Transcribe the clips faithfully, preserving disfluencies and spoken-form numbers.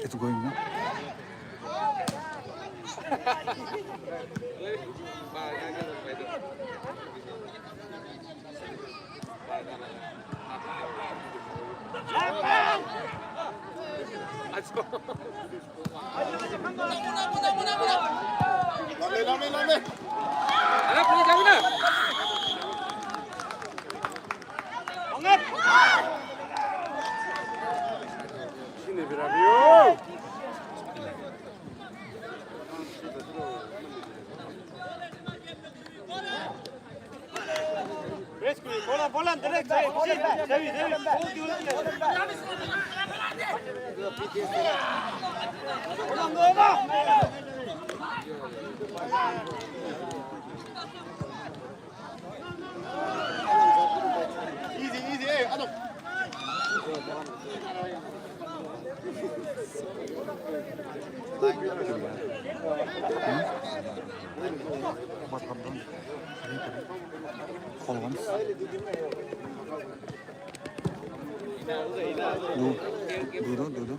It's going, no? Lame, lame, lame. Sine bira biyo. Press kuri, bola, bola, direct, direct, direct, direct, direct. Easy, easy, hey, ado. What happened? Hold on. Do, do, do, do.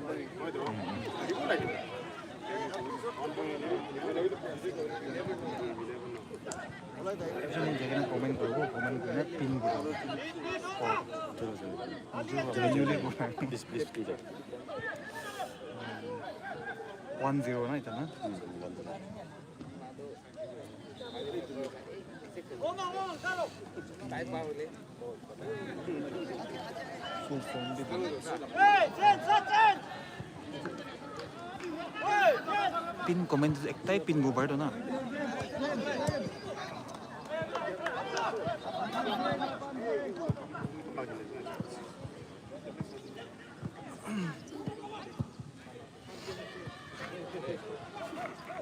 Comment koribo, comment koribo, pin koribo. Oh, genuinely koribo. Please, please, please. One zero na, ita na? Full form de. Pin comment ektai pin bo pare to na.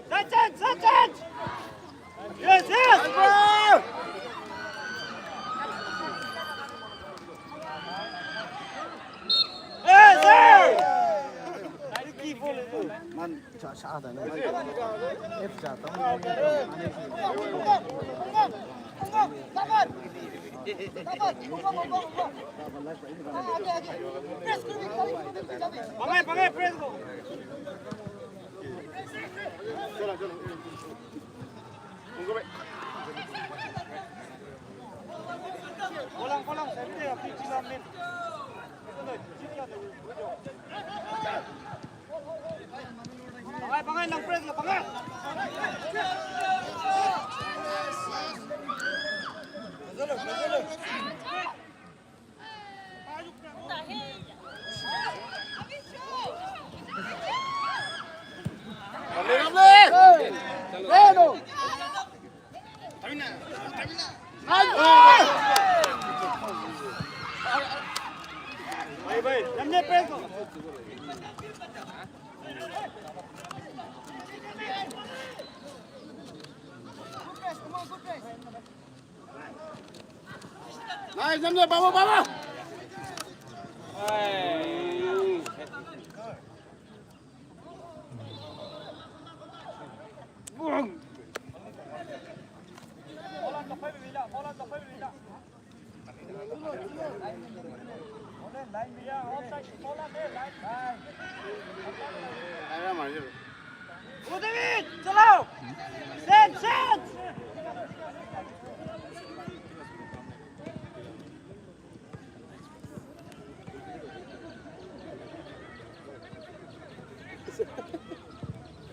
Sachin, Sachin! Yes, yes! Yes, yes! Man, cha, cha, da, ne? F cha, ta, Pangai, pangai, press ko. Kolang, kolang, saya ni, apa, cila min. Pangai, pangai, nang press ko, pangai. Nice, nice, nice, baba, baba.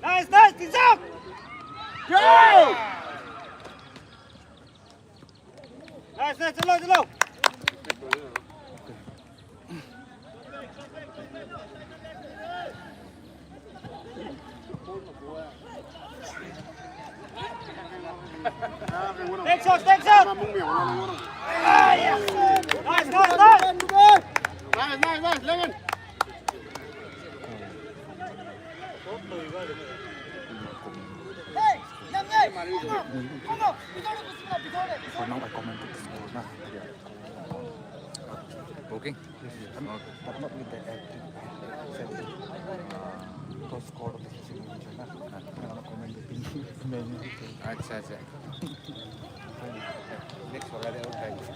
Nice, nice, things up! Go! Nice, nice, चलो, चलो। Take shot, take shot. Ah, yes. Nice, nice, nice. Nice, nice, nice. Lengen. For now, I commented this goal. Nah. Booking? Yes, yes. But not with the acting. আচ্ছা, আচ্ছা। নেক্সট ওরা দেওয়া ট্রাই করি।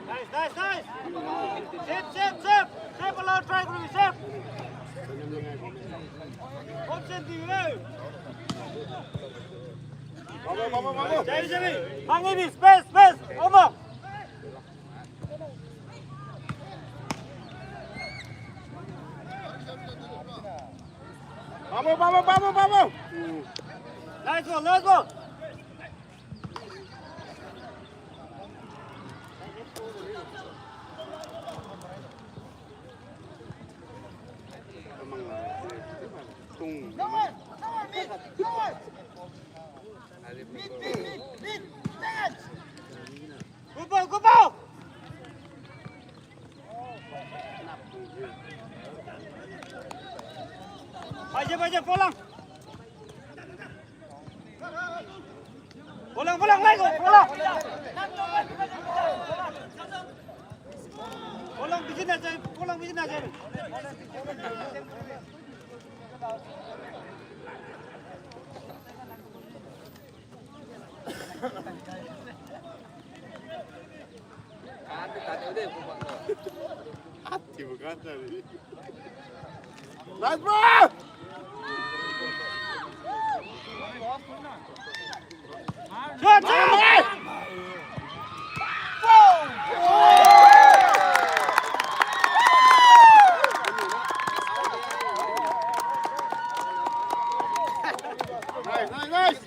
Nice, nice, nice. Shape, shape, shape. Shape allow try করবি, shape. Option দিবি রে। বাবা, বাবা, বাবা। যাবি, যাবি। ভাঙিবি, space, space. Over. বাবু, বাবু, বাবু, বাবু। Nice ball, nice ball. Tung. Mid, mid, mid, mid, mid. Go ball, go ball. Baje, baje, pulang. Pulang, pulang, lagi, pulang. Pulang, bikin aja, pulang, bikin aja. Ati, bukan tadi. Nice ball! Shot, shot! Nice, nice, nice!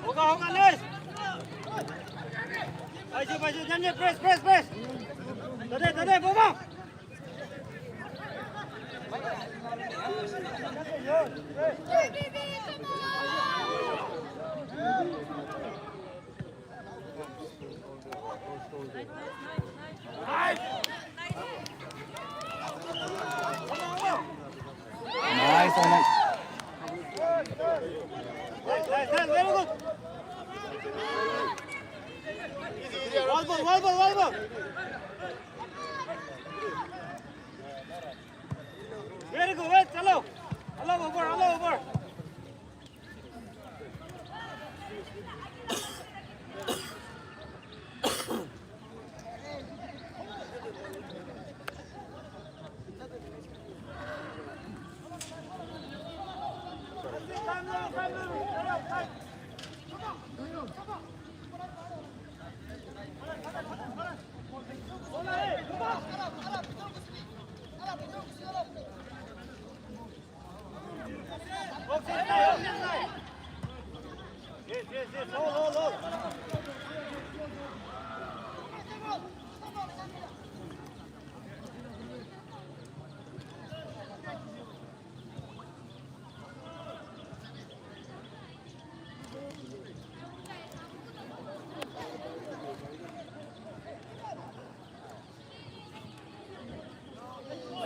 होगा, होगा, नेक्स्ट। ऐसे, ऐसे, जानिए, press, press, press. They they, they they, Bhoma. Nice, nice. Nice, nice, very good. Wall ball, wall ball, wall ball. Very good, wait, hello. Hello, over, hello, over.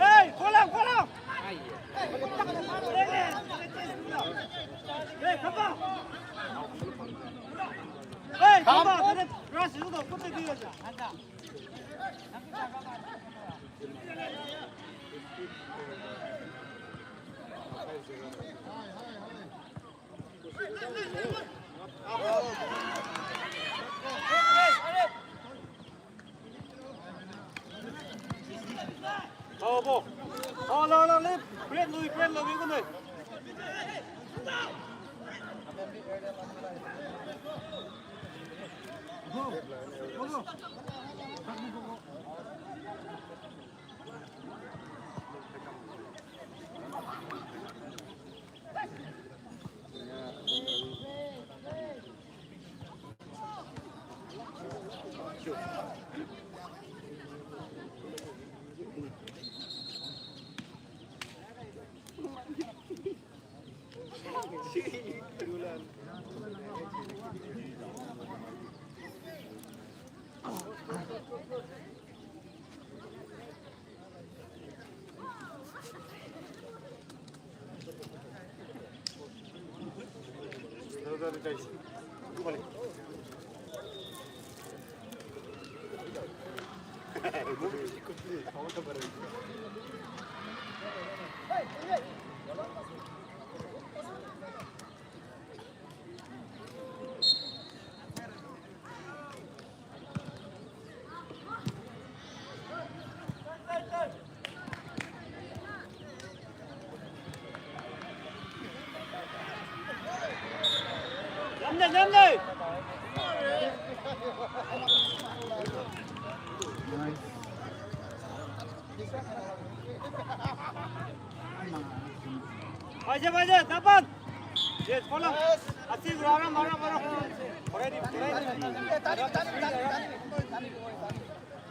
Hey, pulang, pulang. Hey, come on. Hey, come on. Rush, you go, put the deal. Anda. Anda. Abo. Alo, alo, le. Great lui, great lui, great lui. Baje, baje, dapat. Yes, follow. Asik, rara, mara, mara. Ready, ready.